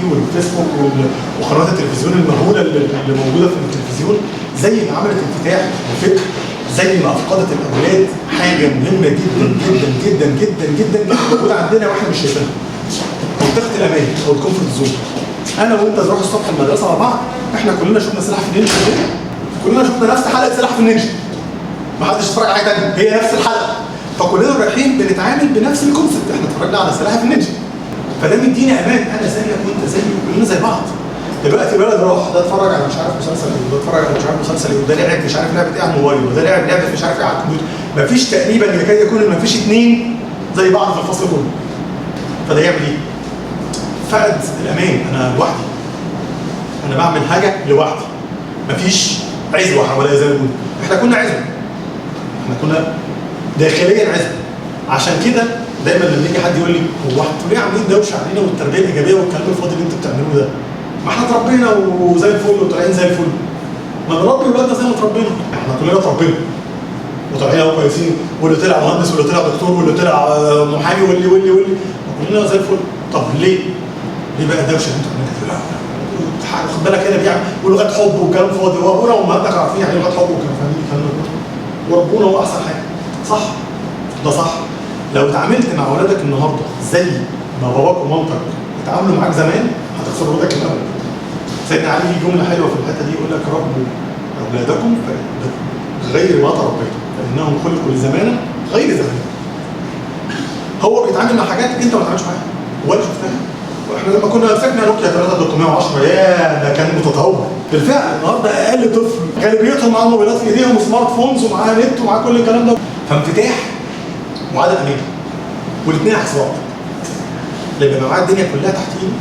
دي والفيسبوك وقنوات التلفزيون المهوله اللي موجودة في التلفزيون، زي ما عملت انفتاح وفكر، زي ما افقدت الاولاد حاجة مهمة جدا جدا جدا جدا جدا موجودة عندنا واحنا مش شايفينها، منطقة الامان او ال comfort zone. انا وانت نروح الصبح المدرسة مع بعض، احنا كلنا شفنا سلاحف النينجا، كلنا شفنا نفس حلقة سلاحف النينجا، ما حدش اتفرج على حاجة ثانيه، هي نفس الحلقه، فكلنا رايحين بنتعامل بنفس ال concept، احنا اتفرجنا على سلاحف النينجا، فده مدينا امان، انا زيك وانت زيي وكلنا زي بعض. دلوقتي الولد راح ده اتفرج على مش عارف مسلسل ايه، وده اتفرج على مش عارف مسلسل ايه، وده لعب مش عارف لعبه ايه على الموبايل، وده لعب لعبه مش عارف ايه على الكمبيوتر. مفيش تقريبا، يكاد يكون ان مفيش اثنين زي بعض في الفصل كله. فده يعمل ايه؟ فقد الامان، انا لوحدي، انا بعمل حاجة لوحدي، مفيش عزوه حواليا زي ما بيقولوا. احنا كنا عزوه، احنا كنا داخليا عزوه. عشان كده دايما لما يجي حد يقول لي هو انتوا ليه عاملين دوشه علينا والتربية الايجابية والكلام الفاضي اللي انتوا بتعملوه ده؟ ما احنا اتربينا وزي الفل وطالعين زي الفل. ما نربي ولادنا زي ما اتربينا، احنا كلنا اتربينا وطالعين اهو كويسين، واللي طلع مهندس واللي طلع دكتور واللي طلع محامي واللي واللي واللي، ما كلنا زي الفل. طب ليه؟ ليه بقى الدوشة اللي انتوا عاملينها دي؟ لا خد بالك هنا بيعمل ولغات حب وكلام فاضي، وابونا وامهاتنا كانوا عارفين يعني ايه لغات حب وكانوا فاهمين الكلام ده كله، وربونا هو احسن حاجة. صح؟ ده صح. لو اتعاملت مع اولادك النهارده زي ما باباك ومامتك اتعاملوا معاك زمان، هتخسر اولادك الاول. سيدنا علي ليه جملة حلوة في الحتة دي، يقول لك ربوا اولادكم غير ما تربيتم فانهم خلقوا لزمان غير زمان. هو بيتعامل مع حاجات انت ما بتتعاملش معاها ولا شفتها. واحنا لما كنا مسكنا نوكيا 3310، يا ده كان متطور. بالفعل النهارده اقل طفل غالبيتهم معاهم موبايلات في ايديهم و smart phones ومعاه نت ومعاه كل الكلام ده. فانفتاح وعدم امان، والاثنين عكس بعض. لما يبقى معاه الدنيا كلها تحت ايده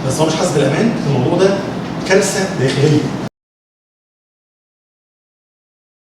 بس هو مش حاسس بالامان، الموضوع ده كارثة داخلية.